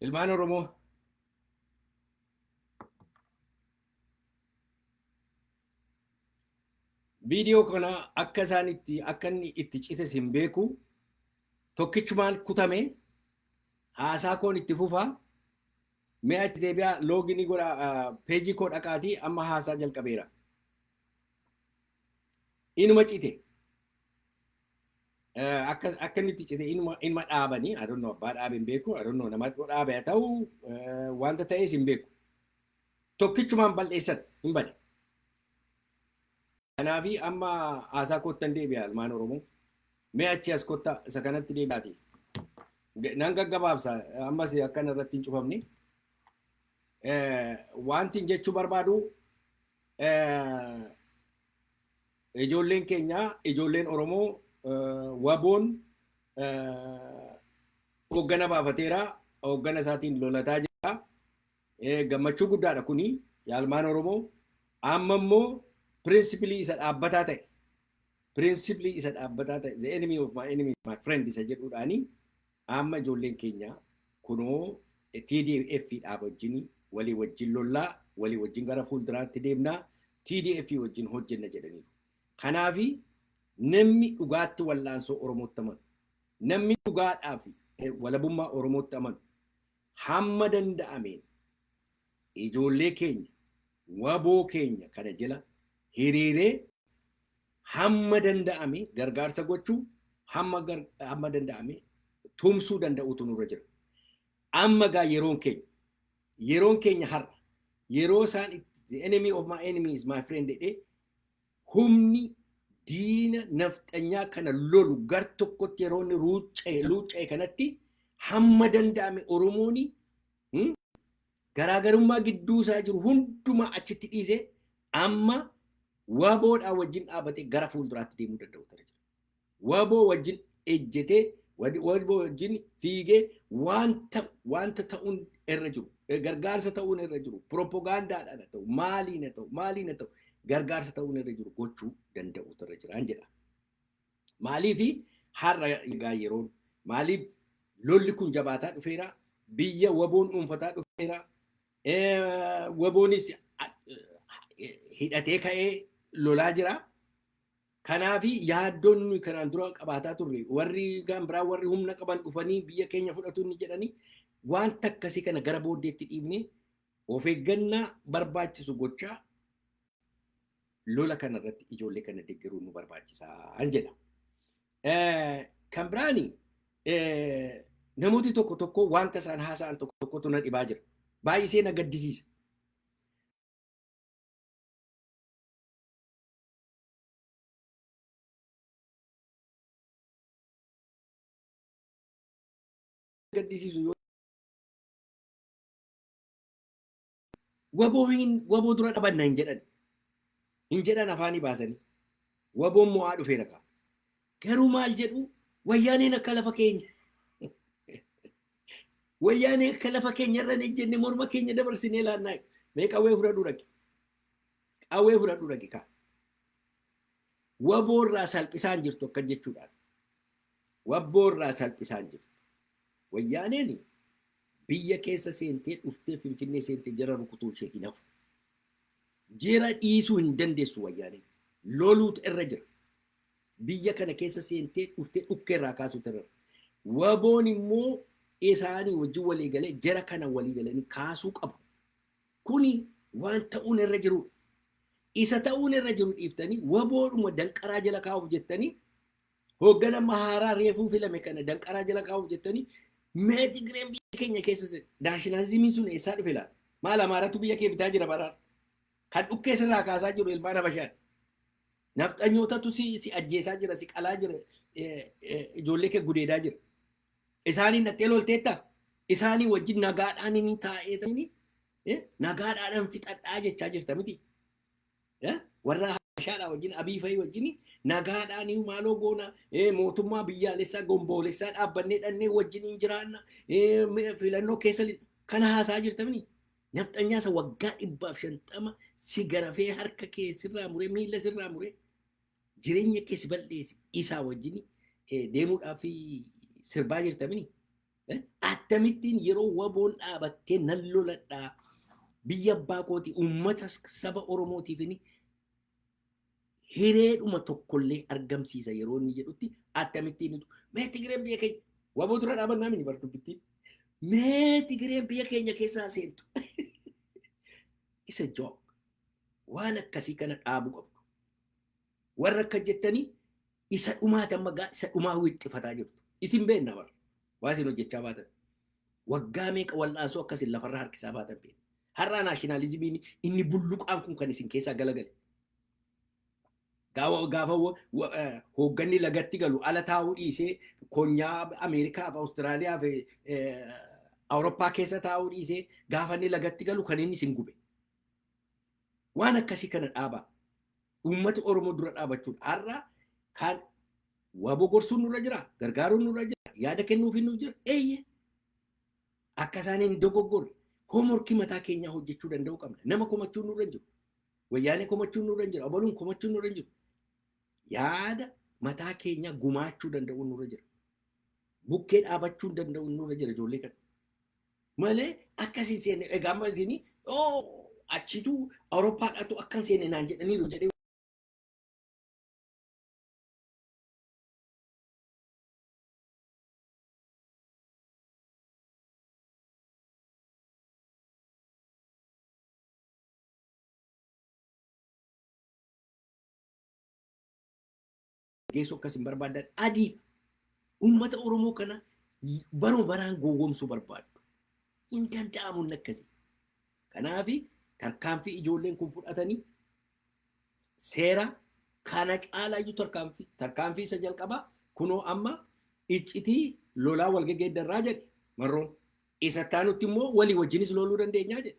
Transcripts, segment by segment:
Ilmaan Oromoo, viidiyoo kana akka isaan itti akka inni itti cites hin beeku. Tokkichumaan kutame. Haasaa koon itti fufaa. Mi'a itti deebi'aa, login godha, peejii koo dhaqaatii amma haasaa jalqabeera. Inuma cite. Akka inni itti cite inuma dhaabanii, I don't know, abbaa dhaabe hin beeku, I don't know, nama dhaabe haa ta'u, wanta ta'es hin beeku. Tokkichumaan bal'eessan, hin bade. Kanaafi amma haasaa koottan deebi'a, ilmaan Oromoo. Mee achi as kottaa, isa kanatti deebi'aati. Nan gaggabaabsa, ammas akkana irratti hin cufamne. Wanti jechuu barbaadu, ijoolleen keenya, ijoolleen Oromoo, WBOn hooggana baafateera. Hooggana isaatiin lolataa jira. Gammachuu guddaadha kuni, ilmaan Oromoo. Amma immoo principle isa dhaabbataa ta'e, principle isa dhaabbataa ta'e, "The enemy of my enemy is my friend" isa jedhuudhaani, amma ijoolleen keenya kunoo TDF dhaaf wajjin walii wajjin lollaa, walii wajjin gara fuulduraatti deemnaa, TDF wajjin hojjenna jedhaniiru. Kanaafi namni dhugaatti wallaansoo Oromootti amanu, namni dhugaadhaa fi walabummaa Oromootti amanu, hamma danda'ameen ijoollee keenya, WBO keenya kana jala hiriiree hamma danda'ame gargaarsa gochuu, hamma danda'ame tumsuu danda'utu nurra jira. Amma gaa yeroon keenya har'a, yeroo isaan "The enemy of my enemy is my friend" jedhee humni diina nafxanyaa kana lolu gar tokkotti yeroo inni ruucca'e luucca'e kanatti, hamma danda'ame Oromooni garaagarummaa gidduu isaa jiru hundumaa achitti dhiisee amma WBOdhaa wajjin dhaabatee gara fuulduraatti deemuu danda'u tana jira. WBO wajjin ejjetee, WBO wajjin fiigee, wanta ta'uun irra jiru, gargaarsa ta'uun irra jiru, piroopagaandaadhaan haa ta'u, maaliin haa ta'u, maaliin haa ta'u, gargaarsa ta'uun irra jiru gochuu danda'u irra jiraan jedha. Maaliifi har'a egaa yeroon, maaliif lolli kun jabaataa dhufeera, biyya WBOn dhuunfataa dhufeera, WBOnis hidhatee ka'ee lolaa jira. Kanaafi yaaddoon nuyi kanaan dura qabaataa turre, warri kan biraa, warri humna qaban dhufanii biyya keenya fudhatu inni jedhanii, wanta akkasii kana gara booddeetti dhiibnee of eeggannaa barbaachisu gochaa lola kanarratti ijoollee kana deeggaruun nu barbaachisaa jedha. Kan biraani, namooti tokko tokko wanta isaan haasa'an tokko tokkotu na dhibaa jira. Baay'isee na gaddisiisa. Gaddisiisu yoo WBO hin WBO dura dhabanna hin jedhan. Hin jedhan afaanii baasanii. WBOn mo'aa dhufeera kaa. Garuu maal jedhu? Wayyaaneen akka lafa keenya. Wayyaanee akka lafa keenya irra hin ejjenne morma keenya dabarsinee laannaa. Mee qawwee fudhadhu dhaqi. Qawwee fudhadhu dhaqi kaa. WBO irraa salphisaan jirtu akka jechuudhaan. WBO irraa salphisaan jirtu. Wayyaaneen biyya keessa seentee dhuftee Finfinnee seentee jara rukutuu ishee hin hafu. Jara dhiisuu hin dandeessu wayyaaneen. Loluutu irra jira. Biyya kana keessa seentee dhuftee dhukkee irraa kaasuutu irra jira. WBOn immoo isaanii wajjin walii galee jara kana walii galanii kaasuu qabu. Kuni waan ta'uun irra jirudha. Isa ta'uun irra jiru dhiiftanii WBOdhuma danqaraa jala kaa'uuf jettanii, hooggana haaraa reefuu filame kana danqaraa jala kaa'uuf jettanii, mee Tigreen biyya keenya keessa, nationalismiin sun eessaa dhufe laata? Maal, Amaaratu biyya kee bitaa jira baraan? Kan dhukkee sirraa kaasaa jiru ilmaan Habashaati. Nafxanyootatu si ajjeesaa jira, si qalaa jira, ijoollee kee gudeedaa jira. Isaaniin dhattee lolteetta? Isaanii wajjin nagaadhaan inni taa'ee nagaadhaan fixadhaa jechaa jirta miti. Warra Habashaadhaa wajjin, Abii fa'ii wajjin nagaadhaan maaloo goona, mootummaa biyyaalessaa gomboolessaa dhaabbannee dhannee wajjin hin jiraanna, filannoo keessa kana haasaa jirta miti. Nafxanyaa isa waggaa 150 si garafee, harka kee sirraa muree, miila sirraa muree, jireenya kee si bal'eesse isaa wajjin deemuudhaaf sirbaa jirta miti. Akkamittiin yeroo WBOn dhaabattee nan loladhaa, biyya abbaa kootii, uummata saba Oromootiif hireedhuma tokkollee argamsiisa yeroo inni jedhutti, akkamittiin mee Tigireen biyya keenya WBO dura dhaabannaa mini bar dubbittiin mee Tigireen biyya keenya keessaa seentu isa joke. Waan akkasii kana dhaabuu qabdu. Warra akka jettanii isa dhumaati, amma gaa isa dhumaa wixxifataa jirtu. Isin beekna bara. Waa isin hojjechaa baatan. Waggaa meeqa wal'aansoo akkasin lafarra harkisaa baatan beekna. Har'aa nationalismiin inni bulluqaan kun kan isin keessaa galagale. Gaafa hoogganni lagatti galu ala taa'uu dhiisee, konyaa Ameerikaa fi Awustiraaliyaa fi Awurooppaa keessa taa'uu dhiisee, gaafa inni lagatti galu kan inni isin gube. Waan akkasii kana dhaabaa. Uummata Oromoo dura dhaabachuudha. Har'a kan WBO gorsuun nurra jira, gargaaruun nurra jira, yaada kennuufiin nurra jira. Eeyyee. Akka isaan hin dogoggorre homeworkii mataa keenyaa hojjechuu danda'uu qabna. Nama komachuun nurra hin jiru. Wayyaanee komachuun nurra hin jiru. Abaluun komachuun nurra hin jiru. Yaada mataa keenyaa gumaachuu danda'uun nurra jira. Bukkee dhaabachuu danda'uun nurra jira ijoollee kana. Malee akkasiin seenne, egaa amma isin achitu Awurooppaadhaatu akka hin seenne naan jedhaniiru jedhee geessu akkas hin barbaadan adiidha. Uummata Oromoo kana baruma baraan gowwoomsuu barbaaddu. Hin danda'amu inni akkasii. Kanaaf tarkaanfii ijoolleen kun fudhatanii seera kana caalaayyuu tarkaanfii isa jalqabaa kunoo amma iccitii lolaa wal geggeeddarraa jedhe Marroon. Isa taanutti immoo walii wajjinis loluu dandeenyaa jedhe.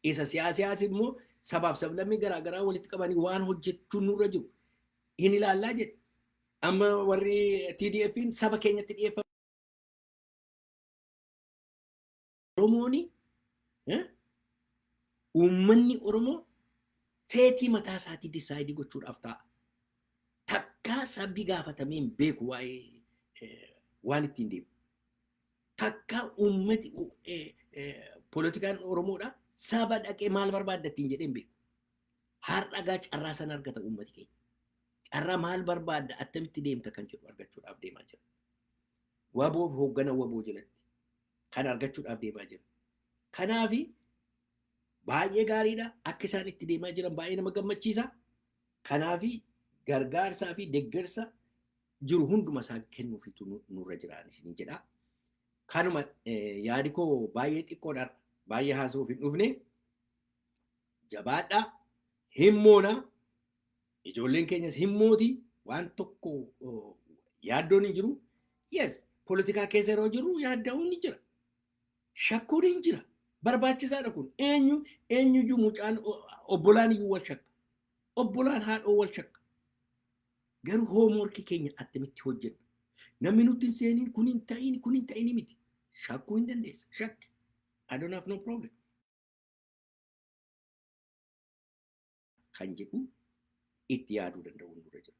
Isa siyaasiyaas immoo sabaaf sablammii garaagaraa walitti qabanii waan hojjechuun nurra jiru hin ilaallaa jedhe. Amma warri TDF'n saba keenyatti dhiyeeffame. Oromooni, uummanni Oromoo feetii mataa isaatii decide gochuudhaaf ta'a. Takkaa sabbi gaafatamee hin beeku waa'ee waan ittiin deemu. Takkaa uummati poolitikaan Oromoodha saba dhaqee maal barbaadda ittiin jedhee hin beeku. Har'a gaa carraa sana argata uummati keenya. Carraa maal barbaadda, attamitti deemta kan jedhu argachuudhaaf deemaa jira. WBO fi hooggana WBO jalatti kan argachuudhaaf deemaa jira. Kanaafi baay'ee gaariidha. Akka isaan itti deemaa jiran baay'ee nama gammachiisa. Kanaafi gargaarsaa fi deeggarsa jiru hunduma isaa kennuufitu nurra jiraan isin jedha. Kanuma yaadi koo baay'ee xiqqoodha. Baay'ee haasa'uuf hin dhufne. Jabaadhaa. Himmoona. Ijoolleen keenyas himmooti. Waan tokko yaaddoon hin jiru. Yes, poolitikaa keessa yeroo jirru yaadda'uun ni jira. Shakkuun hin jira. Barbaachisaadha kun. Eenyu eenyuyyuu mucaan obbolaan iyyuu wal shakka. Obbolaan haadhoo wal shakka. Garuu homeworkii keenya attamitti hojjenna? Namni nutti hin seeniin kun hin ta'in, kun hin ta'in miti. Shakkuu hin dandeessa. Shakki. I don't have no problem. Kan jedhu itti yaaduu danda'u nurra jira.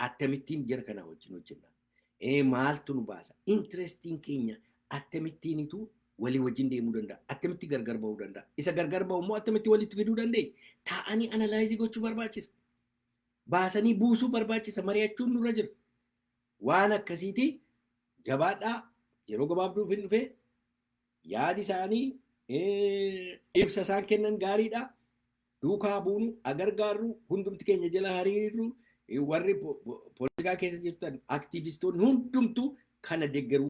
Akkamittiin jara kanaa wajjin hojjenna? Maaltu nu baasa? Interestiin keenya akkamittiinitu walii wajjin deemuu danda'a? Akkamitti gargar ba'uu danda'a? Isa gargar ba'u immoo akkamitti walitti fiduu dandeenya? Taa'anii analyze gochuu barbaachisa. Baasanii buusuu barbaachisa. Mari'achuun nurra jira. Waan akkasiiti, jabaadhaa. Yeroo gabaabduuf hin dhufe. Yaadi isaanii, ibsa isaan kennan gaariidha. Duukaa buunu, agargaarru, hundumti keenya jala hariirru, warri poolitikaa keessa jirtan, aktiivistoonni hundumtuu kana deeggaruu.